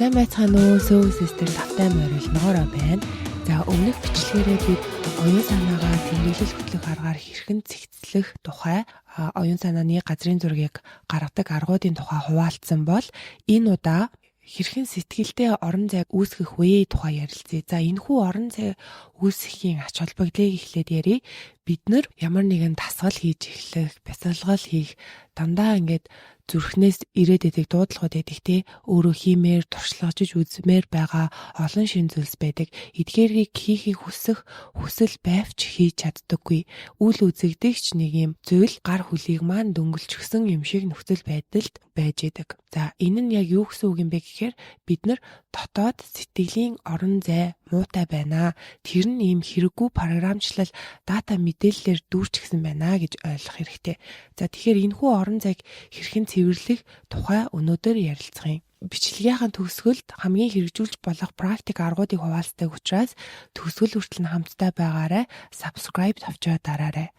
Сайн байцгаана уу? Сөв Sister тавтай морилноороо байна. За, өмнөх бичлэгээрээ бид оюун санаагаа тэмдэглэл хөтлөх аргаар хэрхэн цэгцлэх тухай, оюун санааны газрын зургийг гаргадаг аргуудын тухай хуваалцсан бол энэ удаа хэрхэн сэтгэлдээ орон зайг үүсгэх вэ тухай ярилцъя. За, энэхүү орон зай үүсгэхийн ач холбогдлыг эхлээд ярья. Бид нар ямар нэгэн дасгал хийж эхлэх, бясалгал хийх дандаа ингээд зүрхнээс ирээд идэг дуудлагууд байдаг те, өөрөө хиймээр, туршлагажиж үзмээр байгаа олон шинэ зүйлс байдаг. Эдгээрийг хийхийг хүсэх хүсэл байвч хийж чаддаггүй. Үл үзэгдэгч нэг юм зүйл гар хүлийг маань дөнгөлчихсөн юм шиг нөхцөл байдалд байж идэг. За, энэ нь яг юу гэсэн үг юм бэ гэхээр бид нар дотоод сэтгэлийн орон зай муутай байна. Тэр нь ийм хэрэггүй програмчлал, дата мэдээллээр дүүрчихсэн байна гэж ойлгох хэрэгтэй. За, тэгэхээр энэхүү орон зайг хэрхэн цэвэрлэх тухай өнөөдөр ярилцах юм. Бичлэгийнхаа төгсгөлд хамгийн хэрэгжүүлж болох практик аргуудыг хуваалцдаг учраас төгсгөл хүртэл нь хамтдаа байгаарай. Subscribe товчоо дараарай.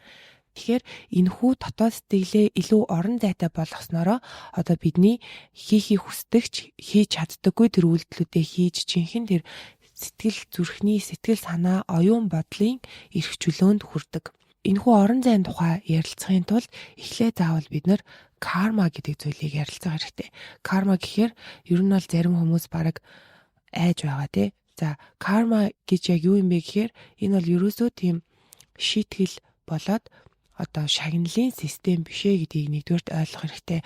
Тэгэхээр энэхүү дотоод сэтгэлээ илүү орон зайтай болгосноороо одоо бидний хийхийг хүсдэгч хийж чаддаггүй тэр үйлдэлүүдээ хийж, жинхэнэ тэр сэтгэл зүрхний, сэтгэл санаа, оюун бодлын эрх чөлөөнд хүрдэг. Энэхүү орон зайн тухай ярилцахын тулд эхлээ заавал бид нар карма гэдэг зүйлийг ярилцах хэрэгтэй. Карма гэхээр ер нь бол зарим хүмүүс бараг айж байгаа, тий. За, карма гэж яг юу юм бэ гэхээр энэ бол ерөөсөө тийм шийтгэл болоод одоо шагналын систем биш ээ гэдгийг нэгдүгээрт ойлгох хэрэгтэй.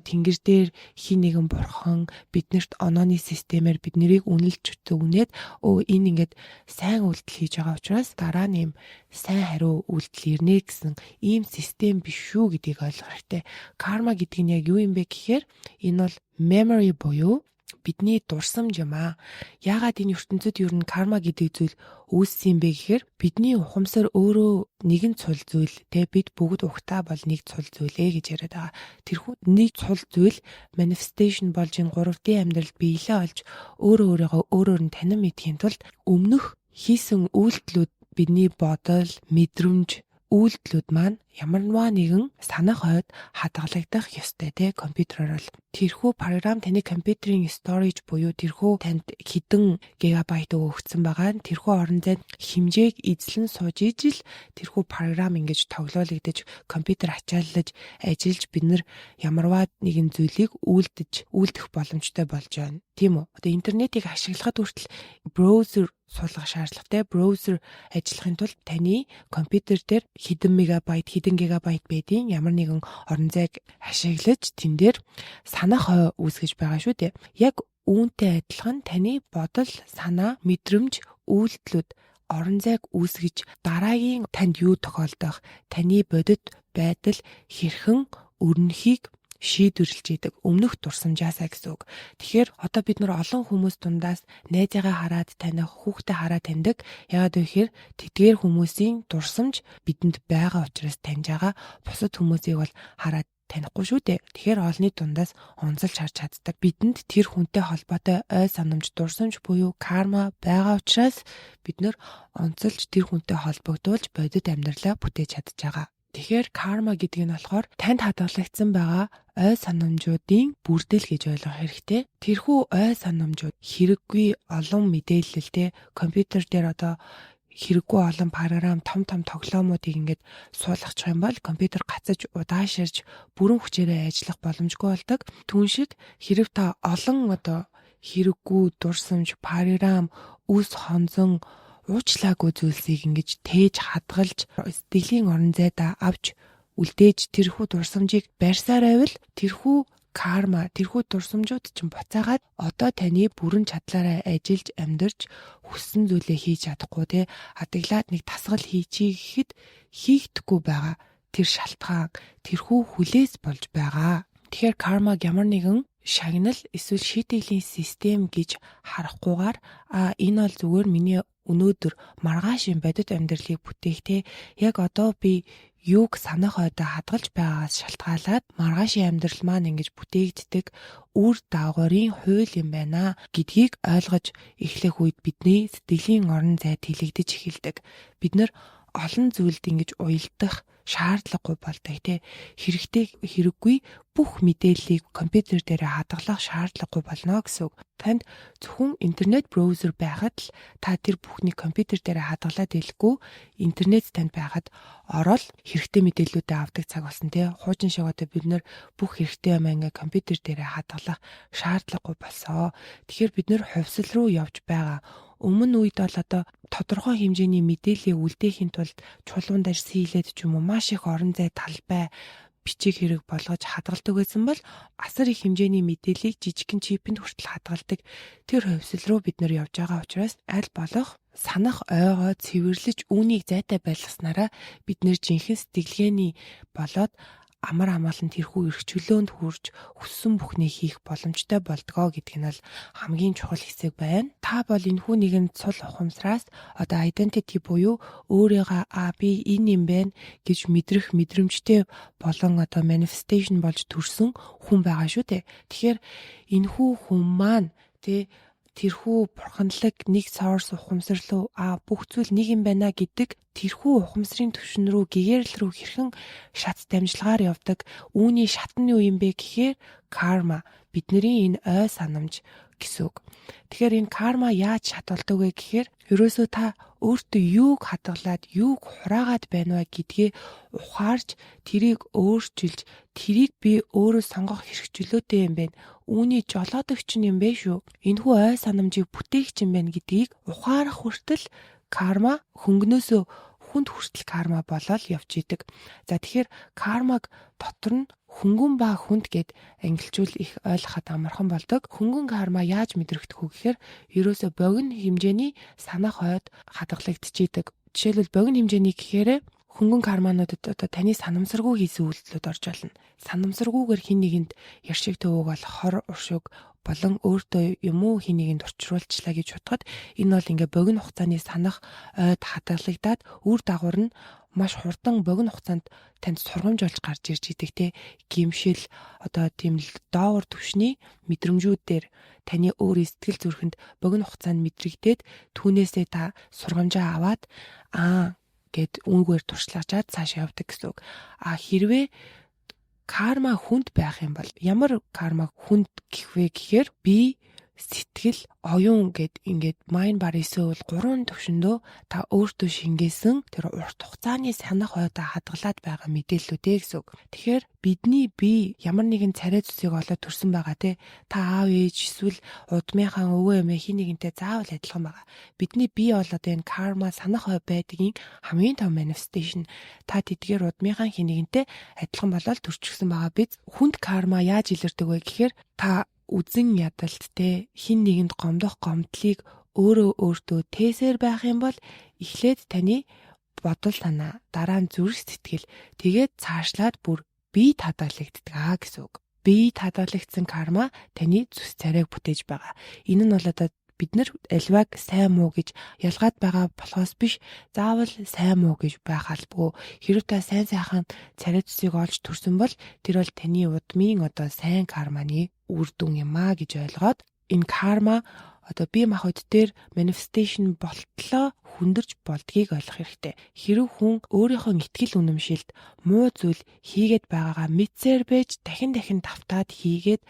Тэнгэр дээр хэн нэгэн бурхан биднэрт онооны системээр бид нарыг үнэлж дүгнээд, өө, энэ ингээд сайн үйлдэл хийж байгаа учраас дараа нь ийм сайн хариу үйлдэл ирнэ гэсэн ийм систем биш шүү гэдгийг ойлгох хэрэгтэй. Карма гэдэг нь яг юу юм бэ гэхээр энэ бол memory буюу бидний дурсамж юм аа. Яагаад энэ ертөнцид ер нь карма гэдэг зүйл үүссэн юм бэ гэхээр бидний ухамсар өөрөө нэгэн цул зүйл те, бид бүгд угтаа бол нэг цул зүйлээ гэж яриад байгаа. Тэрхүү нэг цул зүйл manifestation болж энэ 3D амьдралд биелээ олж, өөрөө өөрийгөө өөрөөр нь танин мэдэхийн тулд өмнөх хийсэн үйлдэлүүд, бидний бодол, мэдрэмж, үйлдэлүүд маань ямарваа нэгэн санах ойд хадгалагдах ёстой, те, компьютероор бол. Тэрхүү програм таны компьютерийн storage буюу тэрхүү танд хэдэн гигабайт өгөгдсөн байгаа нь тэрхүү орон зайд хэмжээг эзлэн сууж ижил тэрхүү програм ингэж тоглоулагдаж, компьютер ачааллаж ажиллаж, бид нар ямарваа нэгэн зүйлийг үйлдэж үйлдэх боломжтой болж байна. Тийм үү? Одоо интернетийг ашиглахад хүртэл браузер суулгах шаардлагатай. Браузер ажиллахын тулд таны компьютер дээр хэдэн мегабайт, хэдэн гигабайт байдгийн ямар нэгэн орон зайг ашиглаж, тэн дээр санах ой үүсгэж байгаа шүү дээ. Яг үүнтэй адилхан таны бодол, санаа, мэдрэмж, үйлдэлүүд орон зайг үүсгэж, дараагийн танд юу тохиолдох, таны бодит байдал хэрхэн өрнөхийг шийдвэрлэж идэг өмнөх дурсамжаасаа гэсэн үг. Тэгэхээр одоо бид нар олон хүмүүс дундаас найзыгаа хараад таних, хүүхдээ хараад таньдаг. Яагаад вэ гэхээр тэдгээр хүмүүсийн дурсамж бидэнд байгаа учраас таньж байгаа. Бусад хүмүүсийг бол хараад танихгүй шүү дээ. Тэгэхээр олонны дундаас онцолж харж чаддаг. Бидэнд тэр хүнтэй холбоотой ой санамж, дурсамж буюу карма байгаа учраас бид нар онцолж, тэр хүнтэй холбогдуулж бодит амьдралаа бүтээж чадж байгаа. Тэгэхээр карма гэдэг нь болохоор танд хадгалагдсан байгаа ой санамжуудын бүрдэл гэж ойлгох хэрэгтэй. Тэрхүү ой санамжууд хэрэггүй олон мэдээлэлтэй компьютер дээр одоо хэрэггүй олон програм, том том тоглоомуудыг ингээд суулгачих юм бол компьютер гацаж, удааширж, бүрэн хүчээрээ ажиллах боломжгүй болдог. Түүн шиг хэрэг та олон одоо хэрэггүй дурсамж, програм, үс хонзон, уучлаагүй зүйлсийг ингэж тээж хадгалж, сэтгэлийн орон зайдаа авч үлдээж, тэрхүү дурсамжийг барьсаар байвал тэрхүү карма, тэрхүү дурсамжууд чинь буцаагаад одоо таны бүрэн чадлаараа ажиллаж, амьдарч, хүссэн зүйлээ хийж чадахгүй, те, адаглаад нэг дасгал хийчихье гэхэд хийгдэхгүй байгаа тэр шалтгаан тэрхүү хүлээс болж байгаа. Тэгэхээр кармаг ямар нэгэн шагнал эсвэл шийтгэлийн систем гэж харахгүйгээр, а энэ бол зүгээр миний өнөөдөр маргааш юм бодит амьдралыг бүтээх, те, яг одоо би юуг санах ойдоо хадгалж байгаагаас шалтгаалаад маргаашийн амьдрал маань ингэж бүтээгддэг үр дагаврын хууль юм байна гэдгийг ойлгож эхлэх үед бидний сэтгэлийн орон зай тэлэгдэж эхэлдэг. Бид нар олон зүйлд ингэж уялдах шаардлагагүй болдог, те. Хэрэгтэй хэрэггүй бүх мэдээллийг компьютер дээр хадгалах шаардлагагүй болно гэсэн үг. Танд зөвхөн интернет браузер байхад л та тэр бүхнийг компьютер дээр хадгалаад ийлэхгүй, интернет танд байхад ороод хэрэгтэй мэдээллүүдээ авдаг цаг болсон, те. Хуучин шиг одоо бид нэр бүх хэрэгтэй юм ингээ компьютер дээр хадгалах шаардлагагүй болсон. Тэгэхээр бид нэр хувьсал руу явж байгаа. Өмнө үед бол одоо тодорхой хэмжээний мэдээллийг үлдээхийн тулд чулуун дээр сийлээд ч юм уу, маш их орон зай, талбай, бичиг хэрэг болгож хадгалдаг байсан бол асар их хэмжээний мэдээллийг жижигхэн чипэнд хүртэл хадгалдаг тэр хувьсал руу бид нэр явж байгаа учраас аль болох санах ойгоо цэвэрлэж, үүнийг зайтай байлгаснараа бид нэр жинхэнэ сэтгэлгээний болоод амар амгалан тэрхүү эрх чөлөөнд хүрч хүссэн бүхнийг хийх боломжтой болдгоо гэдг нь бол хамгийн чухал хэсэг байна. Та бол энэхүү нэгэн цул ухамсараас одоо identity буюу өөрийгөө "А, би энэ юм байна" гэж мэдрэх мэдрэмжтэй болон одоо manifestation болж төрсөн хүн байгаа шүү дээ. Тэгэхээр энэхүү хүн маань, тэ, тэрхүү бурханлаг нэг source ухамсар руу, а бүх зүйл нэг юм байна гэдэг тэрхүү ухамсарын түвшин рүү, гэгээрэл рүү хэрхэн шат дамжлагаар явдаг, үүний шат нь юу юм бэ гэхээр карма, бидний энэ ой санамж гэсэн үг. Тэгэхээр энэ карма яаж шат болдог вэ гэхээр ерөөсөө та өөртөө юуг хадгалаад, юуг хураагаад байна вэ гэдгээ ухаарч, тэрийг өөрчилж, тэрийг би өөрөө сонгох эрх чөлөөтэй юм байна. Үүний жолоодогч нь юм бэ шүү. Энэхүү ой санамжийг бүтээгч юм байна гэдгийг ухаарах хүртэл карма хөнгөнөөсөө хүнд хүртэл карма болоод явж идэг. За, тэгэхээр кармаг дотор нь хөнгөн ба хүнд гэд ангилчвал их ойлгоход амархан болдог. Хөнгөн карма яаж мэдрэгдэх вэ гэхээр ерөөсө богино хэмжээний санах ойд хадгалагдчихийдэг. Жишээлбэл, богино хэмжээний гэхээр хөнгөн кармануудад одоо таны санамсаргүй хийсэн үйлдэлүүд орж болно. Санамсаргүйгээр хэн нэгэнд ярьшиг төвөг бол хор уршиг болон өөртөө юм уу хэн нэгэнд учруулчлаа гэж бодоход энэ бол ингээ богино хугацааны санах ойд хадгалагдаад үр дагавар нь маш хурдан богино хугацаанд танд сургамж болж гарч ирж идэг, те. Гэмшил, одоо тийм л доогуур түвшний мэдрэмжүүдээр таны өөр сэтгэл зүрхэнд богино хугацаанд мэдрэгдээд, түүнээсээ та сургамжаа аваад, аа гэд үүнгээр туршлагажаад цаашаа явдаг гэсэн үг. А хэрвээ карма хүнд байх юм бол ямар карма хүнд гэх вэ гэхээр би, сэтгэл, оюун гэд ингээд mind, body, soul гурван төвшөндөө та өөртөө шингээсэн тэр урт хугацааны санах ойдоо хадгалаад байгаа мэдээллүүдээ гэсэн үг. Тэгэхээр бидний бие ямар нэгэн царай зүсийг олоод төрсөн байгаа, те. Та аав ээж эсвэл удмынхаа өвөө эмээ хэн нэгэнтэй заавал адилхан байгаа. Бидний бие бол одоо энэ карма, санах ой байдгийн хамгийн том manifestation. Та тэдгээр удмынхаа хэн нэгэнтэй адилхан болоод төрчихсөн байгаа биз. Хүнд карма яаж илэрдэг вэ гэхээр та үзэн ядалт, те, хэн нэгэнд гомдох гомдлыг өөрөө өөртөө тээсээр байх юм бол эхлээд таны бодол санаа, дараа нь зүрх сэтгэл, тэгээд цаашлаад бүр бие хадгалагддаг аа гэсэн үг. Бие хадгалагдсан карма таны зүс царайг бүтээж байгаа. Энэ нь бол одоо бид нар альваг сайн муу гэж ялгаад байгаа болохоос биш, заавал сайн муу гэж байх албагүй. Хэрв та сайн сайхан царай зүсийг олж төрсөн бол тэр бол таны удмын одоо сайн карманы үр дүн юм а гэж ойлгоод, энэ карма одоо бие махбод дээр manifestation болтлоо хүндэрч болдгийг ойлгох хэрэгтэй. Хэрв хүн өөрийнхөө итгэл үнэмшилд муу зүйл хийгээд байгаагаа мэдсээр байж дахин дахин давтаад хийгээд,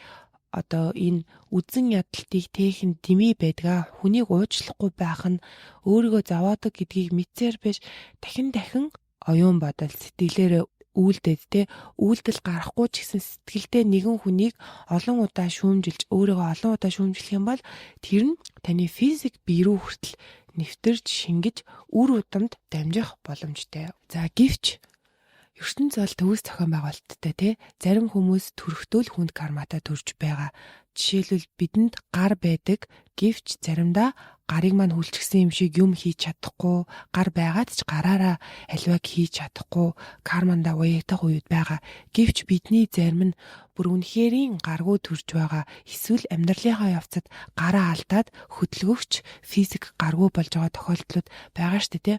одоо энэ үзэн ядалтыг тээхэн дэмий байдгаа, хүнийг уучлахгүй байх нь өөрийгөө зовоодог гэдгийг мэдсээр байж дахин дахин оюун бодол сэтгэлээрээ үйлдээд, те, үйлдэл гарахгүй ч гэсэн сэтгэлдээ нэгэн хүнийг олон удаа шүүмжилж, өөрийгөө олон удаа шүүмжлэх юм бол тэр нь таны физик бие рүү хүртэл нэвтэрч шингэж үр удамд дамжих боломжтой. За, гэвч ертөнц бол төгс зохион байгуулалттай, тий. Зарим хүмүүс төрөхдөө л хүнд карматай төрж байгаа. Жишээлбэл, бидэнд гар байдаг. Гэвч заримдаа гарыг маань хүлчихсэн юм шиг юм хийж чадахгүй, гар байгаад ч гараараа аливааг хийж чадахгүй кармандаа уягдах үед байгаа. Гэвч бидний зарим нь бүр үнэхэрийн гаргүй төрж байгаа. Эсвэл амьдралынхаа явцад гараа алдаад хөдөлгөгч физик гаргүй болж байгаа тохиолдлууд байгаа шүү дээ, тий.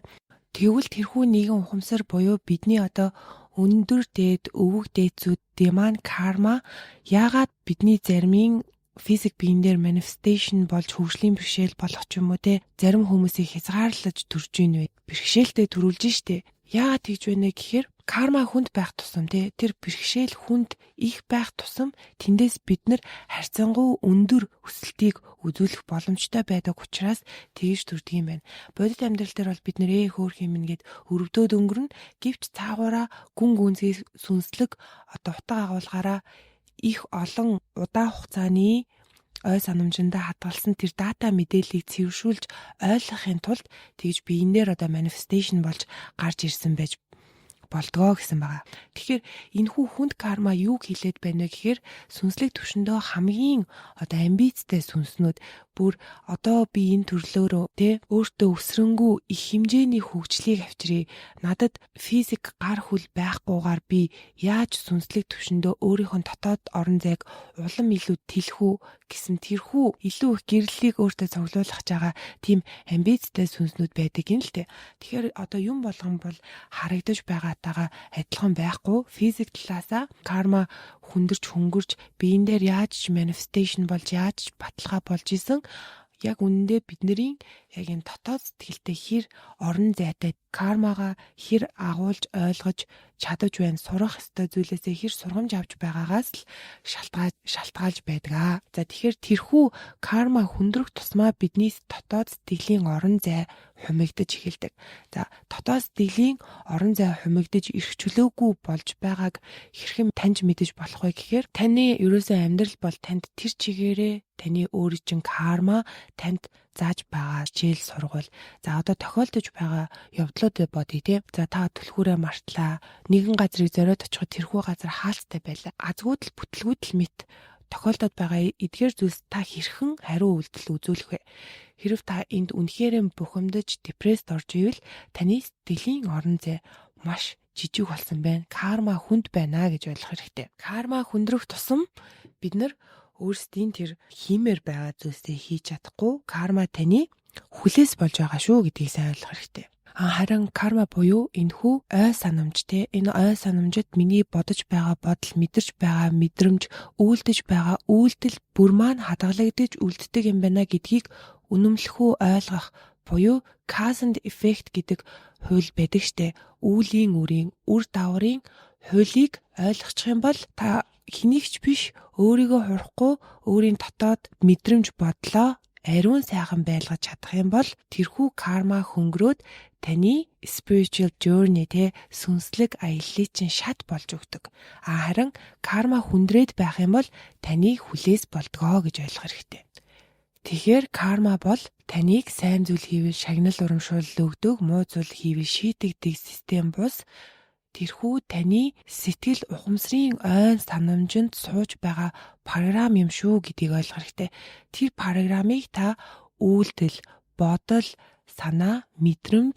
Тэгвэл тэрхүү нэгэн ухамсар буюу бидний одоо өндөр дээд, өвөг дээдсүүдийн маань карма яагаад бидний заримын Физик биен дээр manifestation болж хөгжлийн бэрхшээл болох ч юм уу те, зарим хүмүүсийг хязгаарлаж төрж ийн вэ? Бэрхшээлтэй төрүүлж штэ. Яагаад тэгж байна вэ гэхээр карма хүнд байх тусам те, тэр бэрхшээл хүнд их байх тусам тэндээс бид нар харьцангуй өндөр өсөлтийг үзүүлэх боломжтой байдаг учраас тэгж төрдөг юм байна. Бодит амьдрал дээр бол бид нэр хөөх юм ингээд өрөвдөөд өнгөрнө. Гэвч цаагаараа гүн гүнзгий сүнслэг одоо утга агуулгаараа их олон удаан хугацааны ой санамжиндаа хадгалсан тэр дата мэдээллийг цэвэршүүлж ойлгохын тулд тэгж биенээр одоо manifestation болж гарч ирсэн байж болдгоо гэсэн байгаа. Тэгэхээр энэхүү хүнд карма юуг хэлээд байна вэ гэхээр сүнслэг түвшиндөө хамгийн одоо амбицтай сүнснүүд бүр одоо би энэ төрлөөрөө те, өөртөө өсрөнгүү их хэмжээний хөгжлийг авчиръя. Надад физик гар хүл байхгүйгээр би яаж сүнслэг түвшиндөө өөрийнхөө дотоод орон зайг улам илүү тэлэх үү гэсэн тэрхүү илүү их гэрлэлийг өөртөө цуглуулах гэж байгаа тийм амбицтай сүнснүүд байдаг юм л те. Тэгэхээр одоо юм болгон бол харагдаж байгаатайгаа адилхан байхгүй. Физик талаасаа карма хүндэрч хөнгөрч биен дээр яаж ч manifestation болж, яаж ч баталгаа болж исэн, яг үнэндээ бидний яг энэ дотоод сэтгэлтэй хэр орон зайтай, кармагаа хэр агуулж ойлгож чадаж байна, сурах ёстой зүйлээсээ хэр сургамж авч байгаагаас л шалтгаалж байдаг аа. За, тэгэхээр тэрхүү карма хүндрэх тусмаа бидний дотоод сэтгэлийн орон зай хумигдаж эхэлдэг. За, дотоод сэтгэлийн орон зай хумигдаж эрх чөлөөгүй болж байгааг хэрхэн таньж мэдэж болох вэ гэхээр таны ерөөсөө амьдрал бол танд тэр чигээрээ таны өөрийн чинь карма танд зааж байгаа хичээл сургууль. За, одоо тохиолдож байгаа явдлуудыг бодъё те. За, та түлхүүрээ мартлаа. Нэгэн газрыг зориод очиход тэрхүү газар хаалттай байлаа. Азгүйдэл бүтлгүүдэл мэт тохиолдоод байгаа эдгээр зүйлс та хэрхэн хариу үйлдэл үзүүлэх вэ? Хэрв та энд үнэхээр бухимдаж депресд орж ивэл таны сэтгэлийн орон зай маш жижиг болсон байна. Карма хүнд байна гэж ойлгох хэрэгтэй. Карма хүндрэх тусам бид нар өөрсдийн тэр хиймээр байгаа зүйлсээ хийж чадахгүй, карма таны хүлээс болж байгаа шүү гэдгийг сайн ойлгох хэрэгтэй. Харин карма буюу энэхүү ой санамж те, энэ ой санамжид миний бодож байгаа бодол, мэдэрч байгаа мэдрэмж, үйлдэж байгаа үйлдэл бүр маань хадгалагдаж үлддэг юм байна гэдгийг үнэмлэхүү ойлгох буюу cause and effect гэдэг хууль байдаг штэ. Үүлийн үрийн, үр дагаврын хуулийг ойлгочих юм бол та хэнийг ч биш, өөрийгөө хурахгүй өөрийн дотоод мэдрэмж бодлоо ариун сайхан байлгаж чадах юм бол тэрхүү карма хөнгөрөөд таны spiritual journey те, сүнслэг аяллыг чинь шат болж өгдөг. А харин карма хүндрээд байх юм бол таны хүлээс болдгоо гэж ойлгох хэрэгтэй. Тэгэхээр карма бол таныг сайн зүйл хийвэл шагнал урамшуул өгдөг, муу зүйл хийвэл шийтгдэг систем бус, тэрхүү таны сэтгэл ухамсарын ойн санамжинд сууж байгаа програм юм шүү гэдгийг ойлгох хэрэгтэй. Тэр програмыг та үйлдэл, бодол, санаа, мэдрэмж,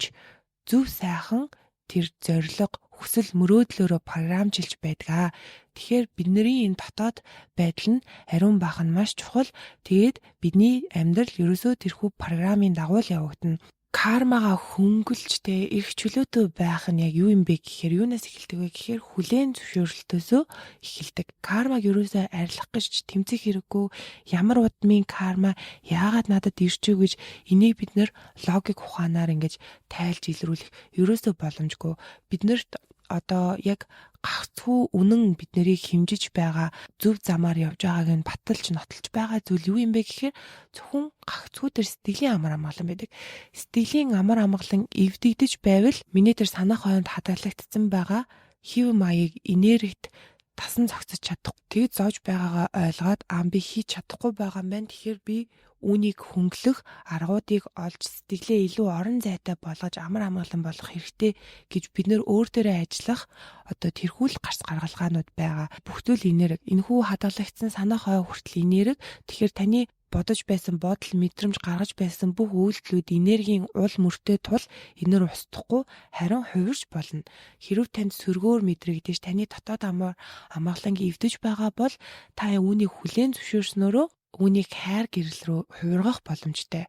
зөв сайхан тэр зорилго, хүсэл мөрөөдлөөрөө програмчилж байдаг. Тэгэхээр бидний энэ дотоод байдал нь ариун байх нь маш чухал. Тэгээд бидний амьдрал ерөөсөө тэрхүү програмын дагуу л явагдана. Кармагаа хөнгөлж те, эрх чөлөөтэй байх нь яг юу юм бэ гэхээр юунаас эхэлдэг вэ гэхээр хүлээн зөвшөөрөлтөөсөө эхэлдэг. Кармаг ерөөсөө арилгах гэж тэмцэх хэрэггүй. Ямар удмын карма яагаад надад ирч үү гэж энийг бид нэр логик ухаанаар ингэж тайлж илрүүлэх ерөөсөө боломжгүй. Биднэрт одоо яг гагцхүү үнэн бид нарыг хэмжиж байгаа, зөв замаар явж байгааг нь баталж нотолж байгаа зүйл юу юм бэ гэхээр зөвхөн гагцхүү тэр сэтгэлийн амар амгалан байдаг. Сэтгэлийн амар амгалан эвдэгдэж байвал миний тэр санаах ойнд хадгалагдсан байгаа хэв маяг энергит тасан зогсож чадахгүй. Тэгэд зоож байгаагаа ойлгоод аа, би хийж чадахгүй байгаа юм байна. Тэгэхээр би үүнийг хөнгөлөх аргуудыг олж сэтгэлээ илүү орон зайтай болгож амар амгалан болгох хэрэгтэй гэж бид нэр өөр дээрээ ажиллах одоо тэрхүү л гарц гаргалгаанууд байгаа. Бүх зүйл энерги. Энэхүү хадгалагдсан санаа хой хүртэл энерги. Тэгэхээр таны бодож байсан бодол, мэдрэмж, гаргаж байсан бүх үйлдэлүүд энергийн уул мөртэй тул энээр устдахгүй, харин хувирч болно. Хэрв танд сөргөөр мэдрэгдэж, таны дотоод амар амгаланг эвдэж байгаа бол та үүнийг хүлээн зөвшөөрснөөрөө үүнийг хайр гэрэл рүү хувиргах боломжтой.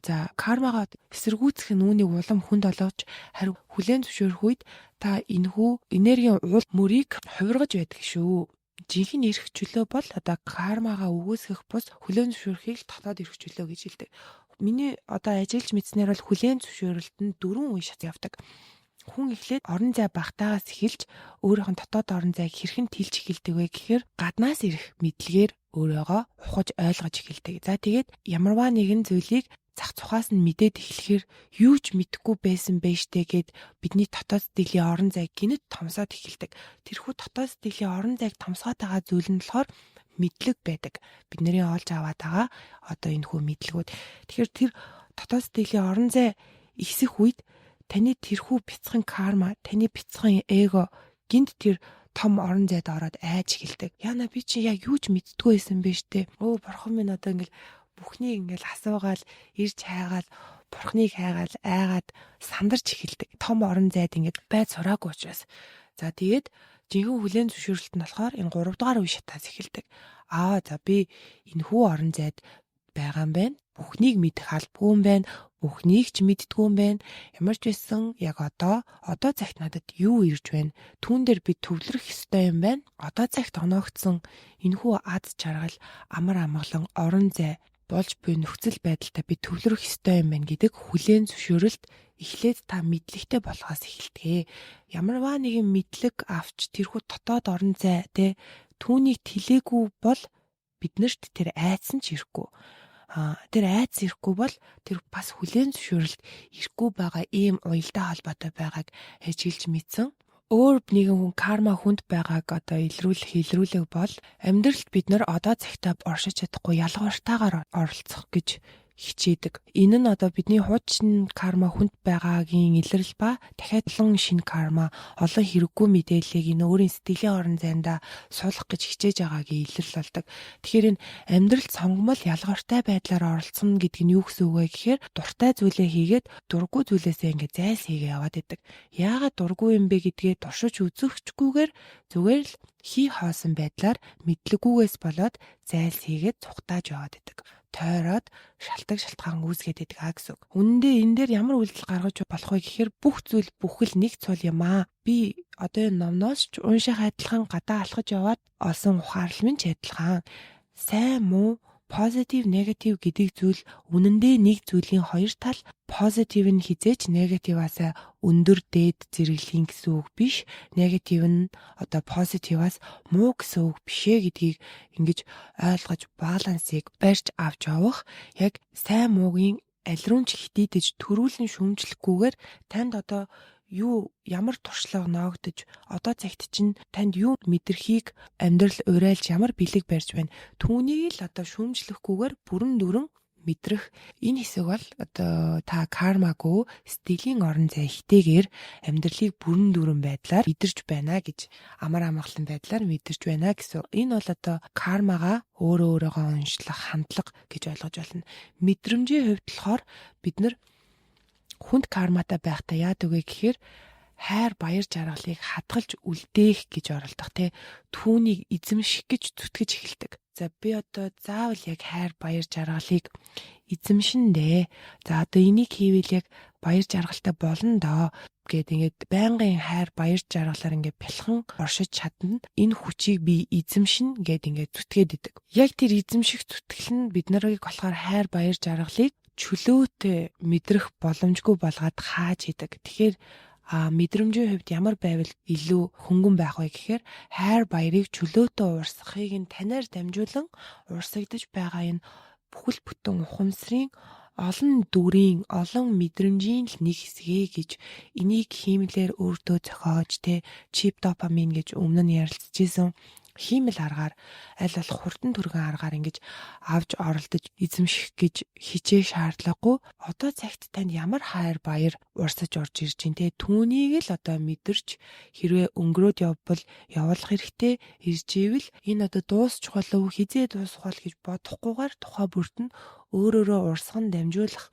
За, кармагаа эсэргүүцэх нь үүнийг улам хүнд олгож, харин хүлээн зөвшөөрөх үед та энэхүү энергийн уул мөрийг хувиргаж байдаг шүү. Жинхэнэ эрх чөлөө бол одоо кармагаа үгүйсгэх бус хүлээн зөвшөөрөхийг л дотоод эрх чөлөө гэж хэлдэг. Миний одоо ажиллаж мэдснээр бол хүлээн зөвшөөрөлт нь 4 үе шат явдаг. Хүн эхлээд орон зай багтаагаас эхэлж өөрийнх нь дотоод орон зайг хэрхэн тэлж эхэлдэг вэ гэхээр гаднаас ирэх мэдлэгээр өөрийгөө ухаж ойлгож эхэлдэг. За, тэгээд ямарваа нэгэн зүйлийг зах цухаас нь мэдээд эхлэхээр юу ч мэдэхгүй байсан байж тээ гэд бидний дотоод сэтгэлийн орон зай гэнэт томсоод эхэлдэг. Тэрхүү дотоод сэтгэлийн орон зайг томсгоод байгаа зүйл нь болохоор мэдлэг байдаг. Бидний олж аваад байгаа одоо энэ хүү мэдлэгүүд. Тэгэхээр тэр дотоод сэтгэлийн орон зай ихсэх үед таны тэрхүү бяцхан карма, таны бяцхан эго гэнэт тэр том орон зайд ороод айж эхэлдэг. Яна, би чи яг юу ч мэддэггүй байсан бэ штэ. Өө, бурхан минь, одоо ингээл бүхнийг ингээл асуугаал, ирж хайгаал, бурхныг хайгаал, айгаад сандарч эхэлдэг. Том орон зайд ингээд байд сураагүй учраас. За, тэгээд жинхэнэ хүлээн зөвшөөрөлт нь болохоор энэ 3 дугаар үе шатаас эхэлдэг. Аа, за, би энэ хүү орон зайд байгаа юм байна. Бүхнийг мэдэх албагүй юм байна. Бүхнийг ч мэддэггүй юм байна. Ямар ч байсан яг одоо цагт надад юу ирж байна? Түүн дээр би төвлөрөх ёстой юм байна. Одоо цагт оноогдсон энэхүү аз жаргал, амар амгалан, орон зай болж буй нөхцөл байдалтай би төвлөрөх ёстой юм байна гэдэг хүлээн зөвшөөрөлт эхлээд та мэдлэгтэй болохоос эхэлдэг. Ямарваа нэгэн мэдлэг авч тэрхүү дотоод орон зай те түүнийг тэлээгүй бол биднэрт тэр айдас нь ч ирэхгүй. Тэр айдас ирэхгүй бол тэр бас хүлээн зөвшөөрөлт ирэхгүй байгаа ийм уялдаа холбоотой байгааг ажиглаж мэдсэн. Өөр нэгэн хүн карма хүнд байгааг одоо илрүүлэх илрүүлэг бол амьдралд бид нар одоо цагтаа оршиж чадахгүй ялгавартаагаар оролцох гэж хичээдэг. Энэ нь одоо бидний хуучин карма хүнд байгаагийн илрэл ба дахиад олон шинэ карма, олон хэрэггүй мэдээллийг энэ өөрийн сэтгэлийн орон зайдаа суулгах гэж хичээж байгаагийн илрэл болдог. Тэгэхээр энэ амьдралд сонгомол ялгартай байдлаар оролцсон гэдэг нь юу гэсэн үг вэ гэхээр дуртай зүйлээ хийгээд дургүй зүйлээсээ ингээд зайлс хийгээ яваад идэг. Яагаад дургүй юм бэ гэдгээ туршиж үзэхчгүйгээр зүгээр л хий хоосон байдлаар мэдлэггүйгээс болоод зайлс хийгээд цухтааж яваад идэг, тойроод шалтгаан шалтгаан үүсгээд байдаг а гэсэн үг. Үнэндээ энэ дээр ямар үйлдэл гаргаж болох вэ гэхээр бүх зүйл бүхэл нэг цул юм аа. Би одоо энэ номноос ч унших адилхан, гадаа алхаж яваад олсон ухаарлал минь ч адилхан. Сайн муу, positive, negative гэдэг зүйл үнэндээ нэг зүйлийн хоёр тал. Positive нь хэзээ ч negative-аас өндөр, дээд зэрэглэлийн гэсэн үг биш. Negative нь одоо positive-аас муу гэсэн үг биш ээ гэдгийг ингэж ойлгож балансыг барьж авч явах, яг сайн муугийн аль руу ч хитийдэж төрүүлэн шүүмжлэхгүйгээр танд одоо юу ямар туршлага ноогдож, одоо цагт чинь танд юу мэдрэхийг амьдрал уриалж, ямар бэлэг барьж байна, түүнийг л одоо шүүмжлэхгүйгээр бүрэн дүүрэн мэдрэх энэ хэсэг бол одоо та кармагүй сэтгэлийн орон зай ихтэйгээр амьдралыг бүрэн дүүрэн байдлаар мэдэрч байна гэж, амар амгалан байдлаар мэдэрч байна гэсэн. Энэ бол одоо кармагаа өөрөө өөрийгөө уншлах хандлага гэж ойлгож байна. Мэдрэмжийн хувьд болохоор бид нар хүнд карматай байхдаа яадаг вэ гэхээр хайр, баяр жаргалыг хадгалж үлдээх гэж оролдох, те, түүнийг эзэмших гэж зүтгэж эхэлдэг. За, би одоо заавал яг хайр, баяр жаргалыг эзэмшин дээ. За, одоо энийг хийвэл яг баяр жаргалтай болно доо гэд ингээд байнгын хайр, баяр жаргалаар ингээд бялхан оршиж чадна. Энэ хүчийг би эзэмшин гэд ингээд зүтгээд идэг. Яг тэр эзэмших зүтгэл нь бид нарыг болохоор хайр, баяр жаргалыг чөлөөтэй мэдрэх боломжгүй болгоод хааж идэг. Тэгэхээр мэдрэмжийн хувьд ямар байвал илүү хөнгөн байх вэ гэхээр хайр баярыг чөлөөтэй уурсгахыг нь танаар дамжуулан урсгагдаж байгаа энэ бүхэл бүтэн ухамсарын олон дүрийн, олон мэдрэмжийн л нэг хэсгээ гэж энийг хиймлээр өөртөө зохиож, те, чип допамин гэж өмнө нь ярилцж исэн хиймэл аргаар, аль болох хурдан түргэн аргаар ингэж авч оролдож эзэмших гэж хичээх шаардлагагүй. Одоо цагт танд ямар хайр, баяр урсаж орж ирж байна, те, түүнийг л одоо мэдэрч хэрвээ өнгөрөөд явбал явуулах хэрэгтэй, ирж ивэл энэ одоо дуусчих болов, хэзээ дуусах бол гэж бодохгүйгээр тухай бүрт нь өөрөөрөө урсган дамжуулах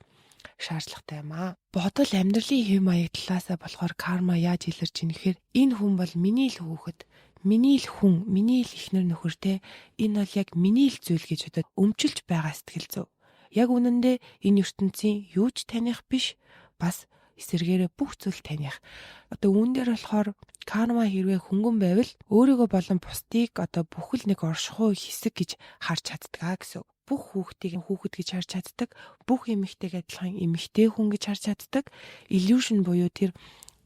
шаардлагатай юм аа. Бодол, амьдралын хэв маяг талаасаа болохоор карма яаж илэрч ийн гэхээр энэ хүн бол миний л хүүхэд, миний л хүн, миний л эхнэр нөхөр, те, энэ бол яг миний л зүйл гэж одоо өмчилж байгаа сэтгэл зүй. Яг үнэндээ энэ ертөнцийн юу ч таних биш, бас эсэргээрээ бүх зүйл таних. Одоо үүн дээр болохоор Карма хэрвээ хөнгөн байвал өөрийгөө болон бусдыг одоо бүхэл нэг оршихуй хэсэг гэж харж чаддаг гэсэн. Бүх хүүхдийг хүүхэд гэж харж чаддаг, бүх эмэгтэйг адилхан эмэгтэй хүн гэж харж чаддаг. Illusion буюу тэр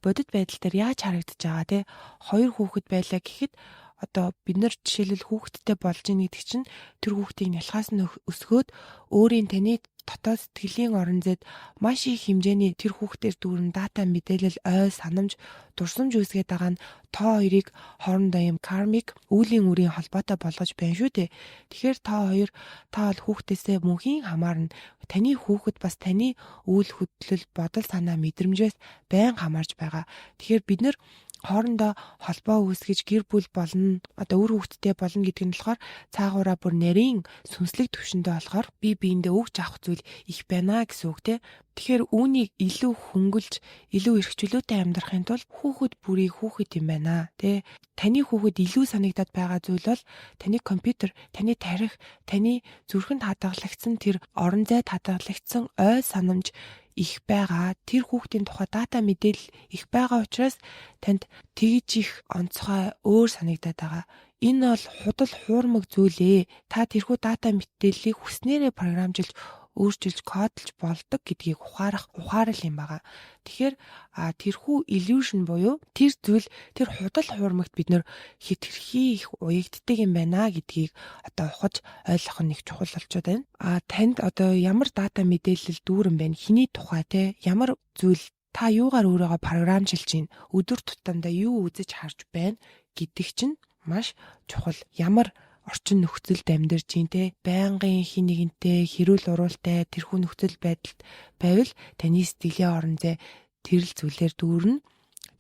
бодит байдал дээр яаж харагдаж байгаа те, хоёр хүүхэд байлаа гэхэд одоо бид нар жишээлбэл хүүхэдтэй болж ийн гэдэг чинь тэр хүүхдийг нялхаас нь өсгөөд өөрийн таны дотоод сэтгэлийн орон зайд маш их хэмжээний тэр хүүхдээр дүүрэн дата мэдээлэл, ой санамж, дурсамж үүсгээд байгаа нь та хоёрыг хоорондоо юм кармик үүлийн үрийн холбоотой болгож байна шүү дээ. Тэгэхээр та хоёр, та бол хүүхдээсээ мөнхийн хамаарна. Таны хүүхэд бас таны үйл хөдлөл, бодол санаа, мэдрэмжээс байн хамаарч байгаа. Тэгэхээр бид нар хоорондоо холбоо үүсгэж гэр бүл болно, одоо үр хүүхэдтэй болно гэдэг нь болохоор цаагаараа бүр нарийн сүнслэг төвшөндөө болохоор бие биендээ өгч авах зүйл их байна гэсэн үг те. Тэгэхээр үүнийг илүү хөнгөлж, илүү эрх чөлөөтэй амьдрахын тулд хүүхэд бүрийг хүүхэд юм байна те. Таны хүүхэд илүү санагдаад байгаа зүйл бол таны компьютер, таны тархи, таны зүрхэнд хадгалагдсан тэр орон зайд хадгалагдсан ой санамж их байгаа. Тэр хүүхдийн тухай дата мэдээлэл их байгаа учраас танд тэгж их онцгой, өөр санагдаад байгаа. Энэ бол худал хуурмаг зүйл ээ. Та тэрхүү дата мэдээллийг хүснээрээ програмжилж, өөрчилж, кодлж болдог гэдгийг ухаарах ухаарал юм байгаа. Тэгэхээр тэрхүү illusion буюу тэр зүйл, тэр худал хуурмагт бид нэр хэтэрхий их уягддаг юм байна гэдгийг одоо ухаж ойлгох нь их чухал болчиход байна. Танд одоо ямар дата мэдээлэл дүүрэн байна? Хэний тухай те, ямар зүйл, та юугаар өөрийгөө програмчилж байна? Өдөр тутамдаа юу үзэж харж байна гэдэг чинь маш чухал. Ямар орчин нөхцөлд амьдарч байна те, байнгын хэн нэгэнтэй хэрүүл уруултай тэрхүү нөхцөл байдалд байвал таны сэтгэлийн орон зай тэр л зүйлээр дүүрнэ.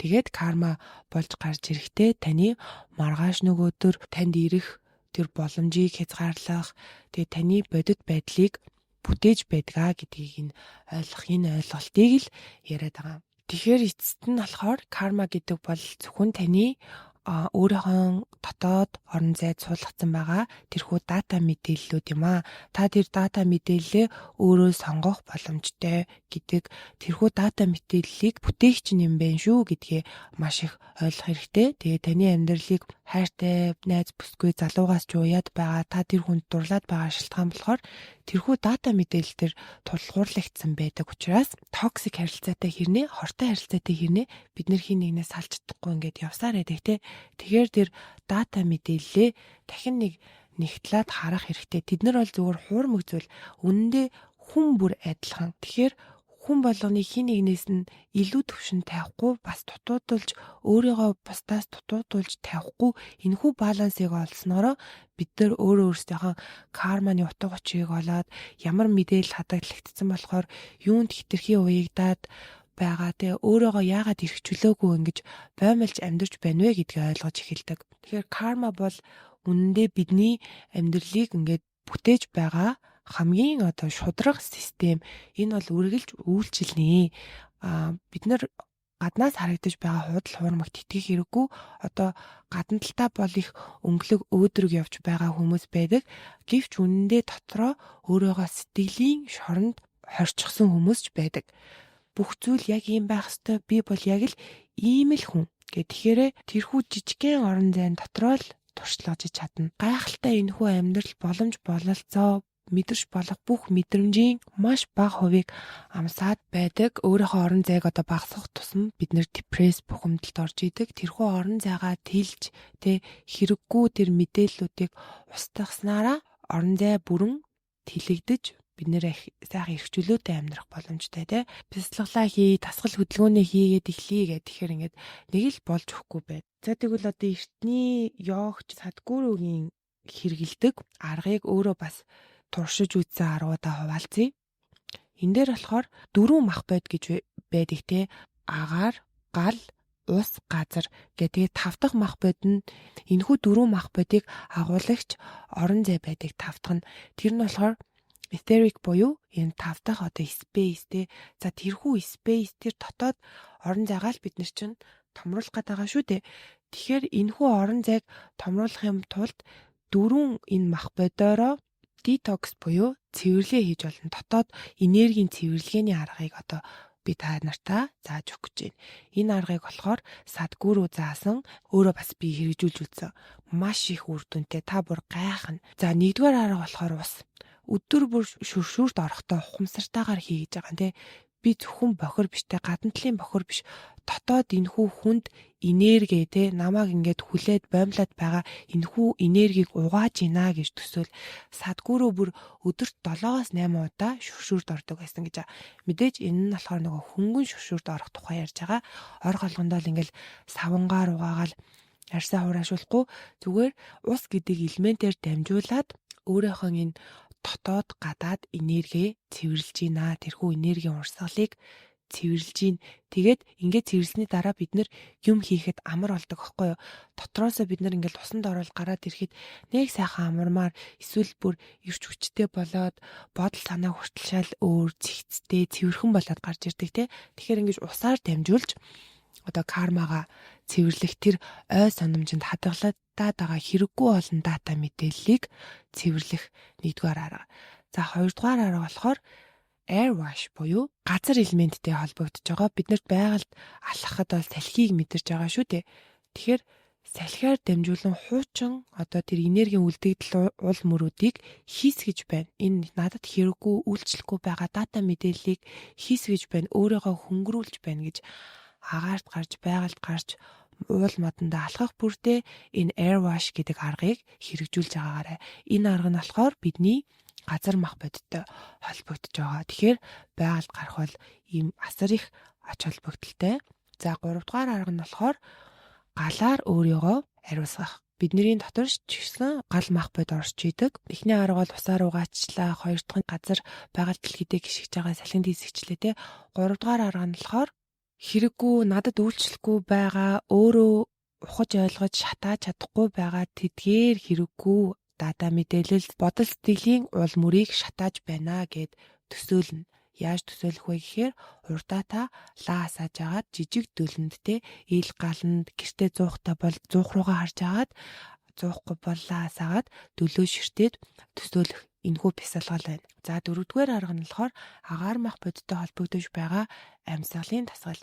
Тэгээд карма болж гарч ирэхдээ таны маргааш нөгөөдөр танд ирэх тэр боломжийг хязгаарлах, тэгээд таны бодит байдлыг бүтээж байдгаа гэдгийг нь ойлгох, энэ ойлголтыг л яриад байгаа. Тэгэхээр эцэст нь болохоор карма гэдэг бол зөвхөн таны өөрийнхөө дотоод орон зайд суулгацсан байгаа тэрхүү дата мэдээллүүд юм аа. Та тэр дата мэдээллээ өөрөө сонгох боломжтой гэдэг, тэрхүү дата мэдээллийг бүтээгч нь юм байна шүү гэдгээ маш их ойлгох хэрэгтэй. Тэгээ таны амьдралыг хайртай найз бүсгүй залуугаас ч уяад байгаа, та тэр хүнд дурлаад байгаа шалтгаан болохоор тэрхүү дата мэдээлэл төр тулгуурлагдсан байдаг учраас toxic харилцаатай хэрнээ, хортой харилцаатай хэрнээ бид нар хэн нэгнээс салж чадахгүй ингээд явсаар байдаг те. Тэгэхээр тэр дата мэдээллээ дахин нэг нэгтлээд харах хэрэгтэй. Тэд нар бол зүгээр хуурмаг зүйл. Үнэндээ хүн бүр адилхан. Тэгэхээр хүн болгоны хэн нэгнээс нь илүү төвшин тавихгүй, бас дутуудулж, өөрийгөө бусдаас дутуудулж тавихгүй энэхүү балансыг олсноороо бид нар өөрөө өөрсдийнхөө карманы утга учирыг олоод, ямар мэдээлэл хадгалагдсан болохоор юунд хэтэрхий уягдаад байгаа те, өөрийгөө яагаад эрх чөлөөгүй ингэж боомлж амьдарч байна вэ гэдгийг ойлгож эхэлдэг. Тэгэхээр карма бол үнэндээ бидний амьдралыг ингээд бүтээж байгаа хамгийн одоо шударга систем. Энэ бол үргэлж үйлчилнэ. Бид нар гаднаас харагдаж байгаа худал хуурмагт итгэх хэрэггүй. Одоо гадна талдаа бол их өнгөлөг өөдрөг явж байгаа хүмүүс байдаг. Гэвч үнэндээ дотроо өөрийгөө сэтгэлийн шоронд хорчихсон хүмүүс ч байдаг. Бүх зүйл яг ийм байх ёстой. Би бол яг л ийм л хүн. Гэ тэгэхээр тэрхүү жижигхэн орон зайн дотроо л туршлагаж чадна. Гайхалтай энэхүү амьдрал, боломж, бололцоо, мэдэрч болох бүх мэдрэмжийн маш бага хувийг амсаад байдаг. Өөрийнхөө орон зайг одоо багасгах тусам бид нэр депресс, бухимдалд орж идэг. Тэрхүү орон зайгаа тэлж тэ, хэрэггүй тэр мэдээллүүдийг устгаснараа орон зай бүрэн тэлэгдэж, бид нэр их сайхан эрх чөлөөтэй амьдрах боломжтой тий. Бясалгалаа хий, дасгал хөдөлгөөнөө хийгээд эхлэе гэх. Тэгэхээр ингээд нэг л болж өгөхгүй байд. За, тэгвэл одоо эртний йогч Садгуругийн хэрэглэдэг аргыг өөрөө бас туршиж үзсэн аргуудаа хуваалцъя. Энэ дээр болохоор дөрвөн мах бод гэж байдаг те. Агаар, гал, ус, газар гэдэг тав дахь мах бод нь, энэхүү дөрвөн мах бодыг агуулагч орон зай байдаг тав дахь нь. Тэр нь болохоор etheric буюу энэ тав дахь одоо space те. За, тэрхүү space, тэр дотоод орон зайгаа л бид нар чинь томруулах гээд байгаа шүү дээ. Тэгэхээр энэхүү орон зайг томруулах юм тулд дөрвөн энэ мах бодоороо детокс буюу цэвэрлэгээ хийж болно. Дотоод энергийн цэвэрлэгээний аргыг одоо би та нартаа зааж өгөх гэж байна. Энэ аргыг болохоор Садгүрүү заасан, өөрөө бас би хэрэгжүүлж үзсэн. Маш их үр дүнтэй, та бүр гайхна. За, нэгдүгээр арга болохоор ус. Өдөр бүр шүршүүрт орохдоо ухамсартайгаар хий гэж байгаа юм те. Би зөвхөн бохир биш те, гадна талын бохир биш, дотоод энэхүү хүнд энерги те, намайг ингээд хүлээд боомлоод байгаа энэхүү энергийг угааж ийна гэж төсөөл. Садгүрөө бүр өдөрт 7-оос 8 удаа шүршүүрт ордог байсан гэж. Мэдээж энэ нь болохоор нөгөө хөнгөн шүршүүрт орох тухай ярьж байгаа. Орох болгондоо л ингээл савнгаар угаагаал арьсаа хураашуулахгүй, зүгээр ус гэдэг элементээр дамжуулаад өөрийнхөө энэ дотоод гадаад энерги цэвэрлж ийна. Тэрхүү энергийн урсгалыг цэвэрлж ийн. Тэгээд ингээд цэвэрлсэний дараа бид нэр юм хийхэд амар болдог аахгүй юу? Дотроосоо бид нар ингээд усанд ороод гараад ирэхэд нэг сайхан амармаар, эсвэл бүр эрч хүчтэй болоод, бодол санаа хүртэл шал өөр цэгцтэй, цэвэрхэн болоод гарч ирдэг те. Тэгэхээр ингэж усаар дамжуулж одоо кармагаа цэвэрлэх, тэр ой санамжинд хадгалагдаад байгаа хэрэггүй олон дата мэдээллийг цэвэрлэх нэгдүгээр арга. За, хоёрдугаар арга болохоор air wash буюу газар элементтэй холбогдож байгаа. Бид нарт байгальд алхахад бол салхийг мэдэрч байгаа шүү дээ. Тэгэхээр салхиар дамжуулан хуучин одоо тэр энергийн үлдэгдэл уул мөрүүдийг хийсгэж байна. Энэ надад хэрэггүй, үйлчлэхгүй байгаа дата мэдээллийг хийсгэж байна. Өөрийгөө хөнгөрүүлж байна гэж агаарт гарч, байгальд гарч, уул модонд алхах бүртээ энэ air wash гэдэг аргыг хэрэгжүүлж байгаагаарай. Энэ арга нь болохоор бидний газар мах бодиттой холбогдож байгаа. Тэгэхээр байгальд гарах бол ийм асар их ач холбогдолтой. За, гуравдугаар арга нь болохоор галаар өөрийгөө ариусгах. Бидний дотор ч гэсэн гал мах бод орж идэг. Эхний арга бол усаар угаачлаа, хоёр дахь нь газар байгаль дэлхийдээ гიშгэж байгаа салхинд хийсгчлээ те. Гуравдугаар арга нь болохоор хэрэггүй, надад үйлчлэхгүй байгаа, өөрөө ухаж ойлгож шатааж чадахгүй байгаа тэдгээр хэрэггүй дата мэдээлэл, бодол сэтгэлийн уул мөрийг шатааж байна гэд төсөөлнө. Яаж төсөөлөх вэ гэхээр урдаа та лаа асааж агаад жижиг дөлөнд те, ил галанд, гэртээ зуухтай бол зуух руугаа харж агаад, зуухгүй бол лаа асаагаад дөлөө ширтээд төсөөлөх энэхүү бясалгал байна. За, дөрөвдүгээр арга нь болохоор агаар мах бодиттой холбогдож байгаа амьсгалын дасгал.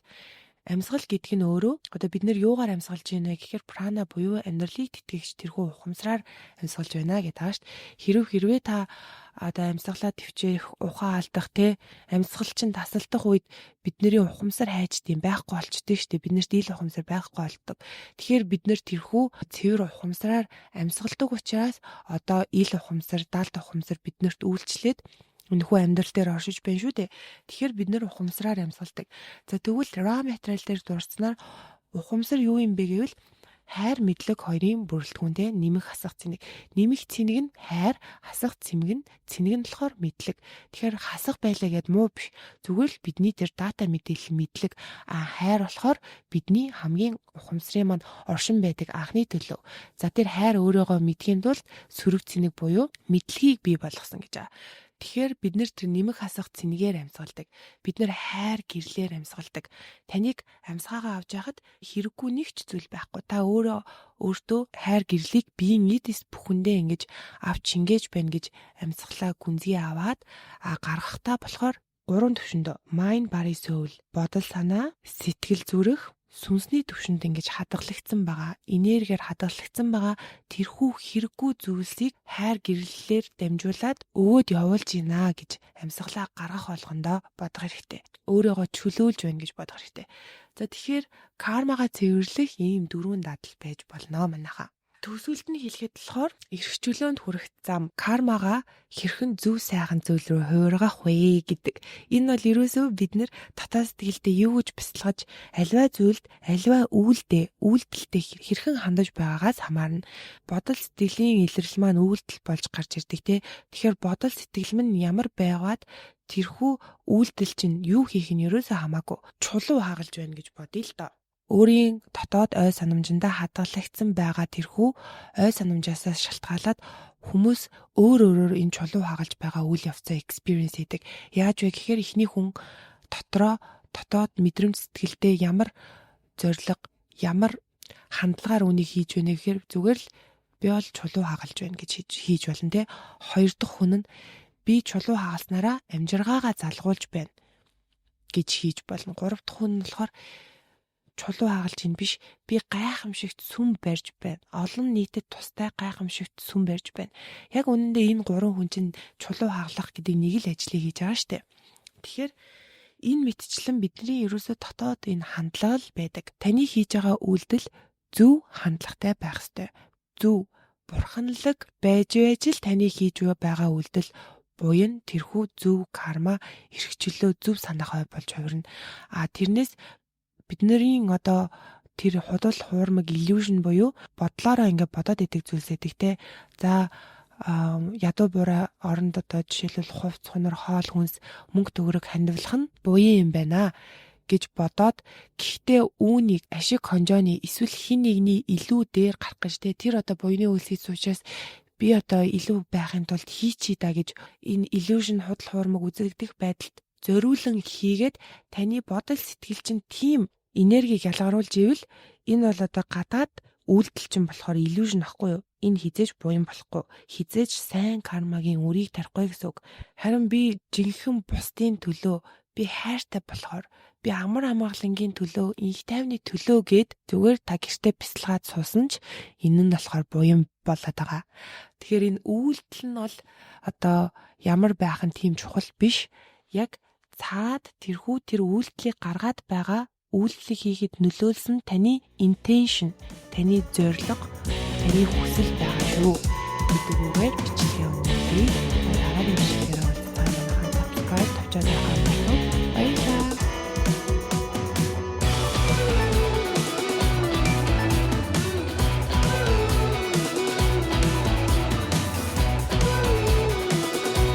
Амьсгал гэдэг нь өөрөө одоо бид нэр юугаар амьсгалж байна вэ гэхээр прана буюу амьдралыг тэтгэгч тэрхүү ухамсараар амьсгалж байна гэдэг байгаа шүү дээ. Хэрвээ та одоо амьсгалаа төвчээх, ухаан алдах те, амьсгал чинь тасалдах үед бидний ухамсар хайждığım байхгүй болчтой шүү дээ. Бид нарт ил ухамсар байхгүй болдог. Тэгэхээр бид нэр тэрхүү цэвэр ухамсараар амьсгалдаг учраас одоо ил ухамсар, далд ухамсар биднэрт үйлчлээд энэхүү амьдрал дээр оршиж байна шүү дээ. Тэгэхээр бид нэр ухамсараар амьсгалдаг. За, тэгвэл raw material дээр дурдсанаар ухамсар юу юм бэ гэвэл хайр, мэдлэг хоёрын бүрэлдэхүүн те, нэмэх хасах цэнэг. Нэмэх цэнэг нь хайр, хасах цэмэг нь цэнэг нь болохоор мэдлэг. Тэгэхээр хасах байлаа гэд муу биш. Зүгээр л бидний тэр дата мэдээлэл мэдлэг, а хайр болохоор бидний хамгийн ухамсарын маань оршин байдаг анхны төлөв. За, тэр хайр өөрийгөө мэдхийн тулд сөрөг цэнэг буюу мэдлэгийг бий болгосон гэж байгаа. Тэгэхээр бид нэр тэр нэмэх хасах цэнгээр амьсгалдаг. Бид нэр хайр гэрлээр амьсгалдаг. Таныг амьсгаагаа авч яхад хэрэггүй нэг ч зүйл байхгүй. Та өөрөө өөртөө хайр гэрлийг биеийн эд эс бүхэндээ ингэж авч шингээж байна гэж амьсгалаа гүнзгий аваад, а гаргахтаа болохоор гурван төвшөнд mind, body, soul, бодол санаа, сэтгэл зүрх, сүнсний төвшөнд ингэж хадгалагдсан байгаа, энергиэр хадгалагдсан байгаа тэрхүү хэрэггүй зүйлсийг хайр гэрлэлээр дамжуулаад өвөөд явуулж гинэ гэж амьсгалаа гаргах болгондоо бодох хэрэгтэй. Өөрийгөө чөлөөлж байна гэж бодох хэрэгтэй. За, тэгэхээр кармагаа цэвэрлэх ийм дөрвөн дадал байж болно манайхаа. Төгсгөлд нь хэлэхэд болохоор эрх чөлөөнд хүрэх зам кармагаа хэрхэн зөв сайхан зүйл рүү хувиргах вэ гэдэг. Энэ бол ерөөсөө бид нэр дотоод сэтгэлдээ юу гэж бясалгаж, альва зүйлд, альва үйлдэлтэй хэрхэн хандаж байгаагаас хамаарна. Бодол сэтгэлийн илрэл маань үйлдэл болж гарч ирдэг те. Тэгэхээр бодол сэтгэл минь ямар байгаад тэрхүү үйлдэл чинь юу хийх нь ерөөсөө хамаагүй. Чулуу хагалж байна гэж бодъё л доо. Өөрийн дотоод ой санамжиндаа хадгалагдсан байгаа тэрхүү ой санамжаасаа шалтгаалаад хүмүүс өөр өөрөөр энэ чулуу хагалж байгаа үйл явцаа experience хийдэг. Яаж вэ гэхээр эхний хүн дотроо дотоод мэдрэмж сэтгэлдээ ямар зориг, ямар хандлагаар үнийг хийж байна гэхээр зүгээр л би бол чулуу хагалж байна гэж хийж болно те. Хоёр дахь хүн нь би чулуу хагалснараа амжиргаагаа залгуулж байна. гэж хийж болно. Гурав дахь хүн нь болохоор чулуу хагалж ин биш, би гайхамшигт сүм барьж байна. Олон нийтэд тустай гайхамшигт сүм барьж байна. Яг үнэндээ энэ гурван хүн чинь чулуу хаглах гэдэг нэг л ажлыг хийж байгаа штэ. Тэгэхээр энэ мэтчлэн бидний ерөөсөө дотоод энэ хандлага л байдаг. Таны хийж байгаа үйлдэл зөв хандлагатай байх ёстой. Зөв бурханлаг байж байж л таны хийж байгаа үйлдэл буян, тэрхүү зөв карма, эрхчлөө, зөв санаахай болж хувирна. А тэрнээс бидний одоо тэр худал хуурмаг illusion буюу бодлоороо ингээ бодоод идэг зүйлс эдэг те. За, ядуу бураа оронд одоо жишээлбэл хувц, хунар, хоол хүнс, мөнгө төгрөг хандивлах нь буян юм байна гэж бодоод, гэхдээ үүнийг ашиг хонжооны эсвэл хин нэгний илүү дээр гарах гэж те, тэр одоо буяны үйлс хийсэн учраас би одоо илүү байхын тулд хийчий да гэж энэ illusion, худал хуурмаг үзэгдэх байдалд зориулан хийгээд таны бодол сэтгэл чинь тийм энергийг ялгаруулж ивэл энэ бол одоо гадаад үйлдэл чинь болохоор illusion ахгүй юу? Энэ хизээж буян болохгүй. Хизээж сайн кармагийн үрийг тарихгүй гэсэн үг. Харин би жинхэнэ бусдын төлөө, би хайртай болохоор, би амар амгалангийн төлөө, инх тайвны төлөө гээд зүгээр та гэртээ бясалгаад суусан ч энэ нь болохоор буян болоод байгаа. Тэгэхээр энэ үйлдэл нь бол одоо ямар байх нь тийм чухал биш. Яг цаад тэрхүү тэр үйлдэлийг гаргаад байгаа, үйлдэлийг хийхэд нөлөөлсөн таны intention, таны зорилго, таны хүсэл байгаа шүү гэдэг үгээр бичлэгээ өндөрлөе.